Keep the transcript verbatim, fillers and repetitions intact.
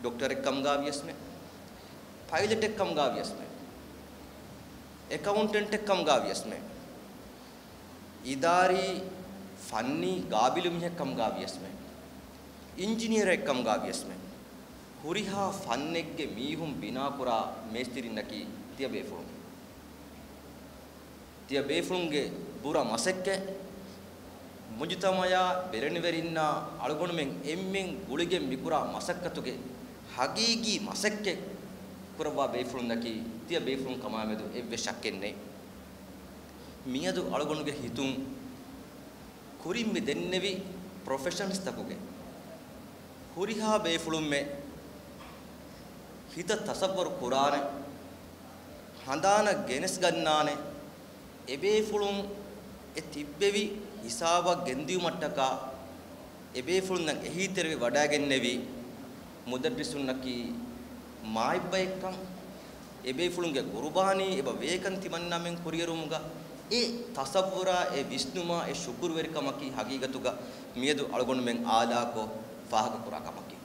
ޑޮކްޓަރެއް ކަމުގަ ވިޔަސްމެ، ޕައިލެޓެއް ކަމުގަ ވިޔަސްމެ، އެކައުންޓެންޓެއް ކަމުގަ ވިޔަސްމެ، އިދާރީ ފަންނީ ގާބިލު މީހެއް ކަމުގަ ވިޔަސްމެ، އިންޖިނިއަރެއް ކަމުގަ ވިޔަސްމެ، ހުރިހާ ފަންނެއްގެ މީހުން ބިނާކުރާ މޭސްތިރިންނަކީ ތިޔަބޭފުޅުން. ތިޔަބޭފުޅުންގެ ބުރަ މަސައްކަތް، މުޖުތަމައާ ބެލެނިވެރިންނާ އަޅުގަނޑުމެން އެންމެން ގުޅިގެން މިކުރާ މަސައްކަތުގެ ހަގީގީ މަސައްކަތް ކުރައްވާ ބޭފުޅުންނަކީ ތިޔަބޭފުޅުން ކަމާމެދު އެއްވެސް ޝައްކެއް ނެތް. މިއަދު އަޅުގަނޑުގެ ހިތުން ކުރިން މި ދެންނެވި ޕްރޮފެޝަންސްތަކުގެ ހުރިހާ ބޭފުޅުންމެ ހިތަށް ތަސައްވަރު ކުރާނެ، ހަނދާނަށް ގެނެސްގަންނާނެ، އެބޭފުޅުން އެ ތިއްބެވި ހިސާބަށް ގެންދިއުމަށްޓަކާ އެބޭފުޅުންނަށް އެހީތެރިވެ ވަޑައިގެންނެވި މުދައްރިސުންނަކީ މާތްބައެއްކަން، އެބޭފުޅުންގެ ގުރުބާނީ އެބަ ވޭކަން ތިމަންނާމެން ކުރިއެރުމުގަ އެ ތަސައްވުރާ، އެ ވިސްނުމާ، އެ ޝުކުރުވެރިކަމަކީ ހަގީގަތުގަ މިއަދު އަޅުގަނޑުމެން އާލާކޮށް ފާހަގަކުރާ ކަމަކީ.